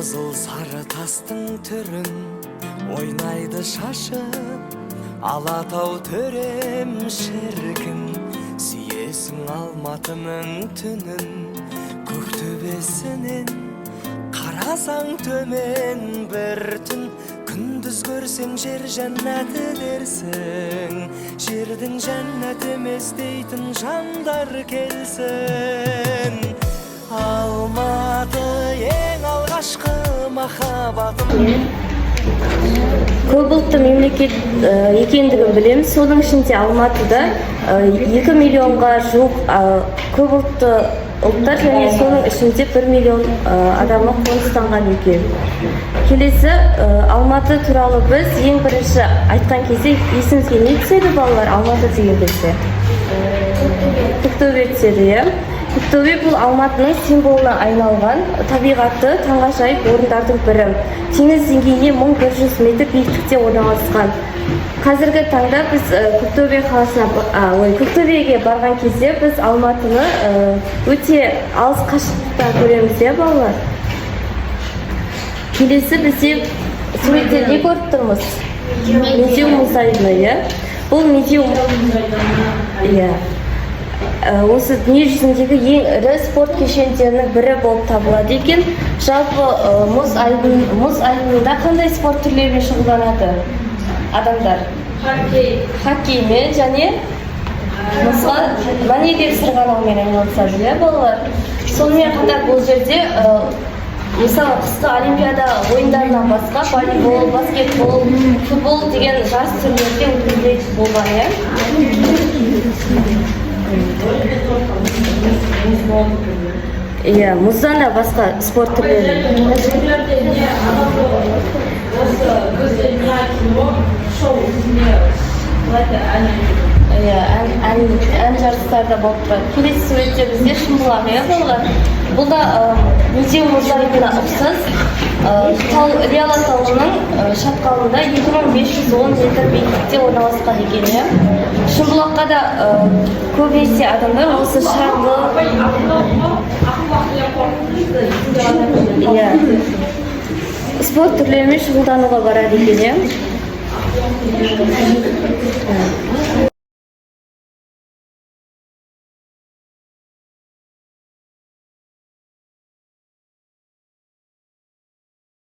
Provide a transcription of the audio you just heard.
Қызыл сары тастың түрін ойнайды шашып Алатау төрем шіркін. Сүйесің Алматының түнін, көк төбесінен қарасаң төмен. Бір түн күндіз көрсең, жер жәннаты дерсің. Жердің жәннаты емес дейтін жандар келсін. Алматы, ең алғашқы махаббатым. Көп ұлтты мемлекет екендігін білеміз. Соның ішінде Алматыда 2 миллионға жуық көп ұлтты ұлттар және соның ішінде 1 миллион адамы қоныстанған екен. Келесі, Алматы туралы біз ең бірінші айтқан кезде есімізге не түседі, балалар, Алматы деген кезде? Көктөбе түседі, иә. Көктөбе бұл Алматының символына айналған табиғаты таңғажайып орындардың бірі. Теңіз деңгейінен 1100 метр биіктікте орналасқан. Қазіргі таңда біз Көктөбе қаласына ой, Көктөбеге барған кезде біз Алматыны өте алыс қашықтықтан көреміз, иә, балалар? Келесі бізде суретте не көріп тұрмыз? Медеу мұз айдыны, иә. Бұл Медеу, иә. Осы дүние жүзіндегі ең ірі спорт кешендерінің бірі болып табылады екен. Жалпы, мұз айдынында қандай спорт түрлерімен шұғылданады адамдар? Хоккей. Хоккеймен және мұзға мәнерлеп сырғанаумен айналысады, иә, балалар? Сонымен қатар бұл жерде, мысалы, қысқы олимпиада ойындарынан басқа волейбол, баскетбол, футбол деген жарыс түрлері де өткізілетін болған, иә. Иә, мұздан да басқа спорт түрлері. Жерлерде не адамды осы көзде не айтты ғой, шоу не қалай, ән айтты. Иә, ән жарыстары да болып тұрады. Келесі суретте бізде Шымбұлақ, иә, балалар? Бұл да Медеу мұз айдынына ұқсас. Тау, Іле Алатауының шатқалында 2510 метр биіктікте орналасқан екен, иә. Шымбұлаққа да көбінесе адамдар осы шаңғы Ақылбақ деген қорқынышты есімде ғана. Иә, спорт түрлерімен шұғылдануға барады екен, иә.